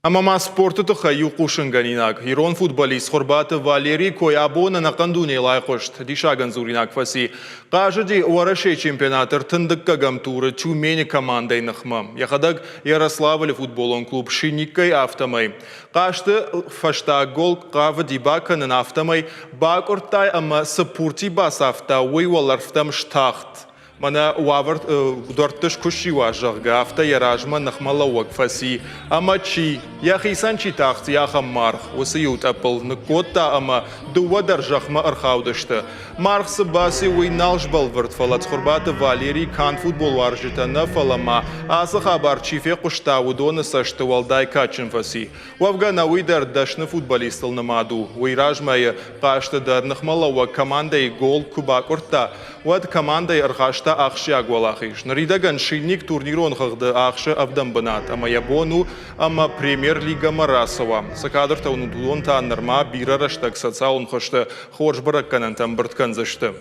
Ӕмӕ ма спорты тыххӕй иу хъусынгӕнинаг. Ирон футболист Цхуырбаты Валерийы кой абон ӕнӕхъӕн дунейыл айхъуыст. Диссагӕн дзуринаг фӕци. Хъазыди Уӕрӕсейы чемпионаты ӕртындыккӕгӕм туры Тюмени командӕйы ныхмӕ. Йӕхӕдӕг Ярославлы футболон клуб Шинниккӕй афтӕмӕй. Хъазты фӕстаг гол хъавыди бакӕнын, афтӕмӕй бакъуырдтай ӕмӕ цы пурти бацавта, уый уӕлӕрвтӕм стахт. Мӕнӕ уавӕр дуӕртты скуысси уа, зӕгъгӕ, афтӕ йӕ размӕ ныхмӕлӕууӕг фӕци. Ӕмӕ чи? Йӕхицӕн чи тахти, ахӕм маргъ. Уыцы иу тъӕппыл ныккодта ӕмӕ дыууӕ дӕр зӕхмӕ ӕрхаудысты. Маргъ цы баци, уый нал сбӕлвырд, фӕлӕ Цхуырбаты Валерий канд футболуарзджытӕ нӕ, фӕлӕ ма ацы хабар чи фехъуыста, уыдоны цӕсты уӕлдай кадджын фӕци. Уӕвгӕ нӕуый дӕр дӕсны футболистыл нымад у. Уый размӕйы хъазты дӕр ныхмӕлӕууӕг командӕйы гол куы бакъуырдта, уӕд командӕйы ӕрхаста ахсджиаг уӕлахиз. Ныридӕгӕн Шинник турнирон хыгъды ахсы ӕвдӕм бынат ӕмӕ йӕ бон у ӕмӕ премьер-лигӕмӕ рацӕуа. Цы кадртӕ уынут, уыдон та нырма бирӕ рӕстӕг социалон хызты хорз бӕрӕггӕнӕнтӕ ӕмбырд кӕндзысты.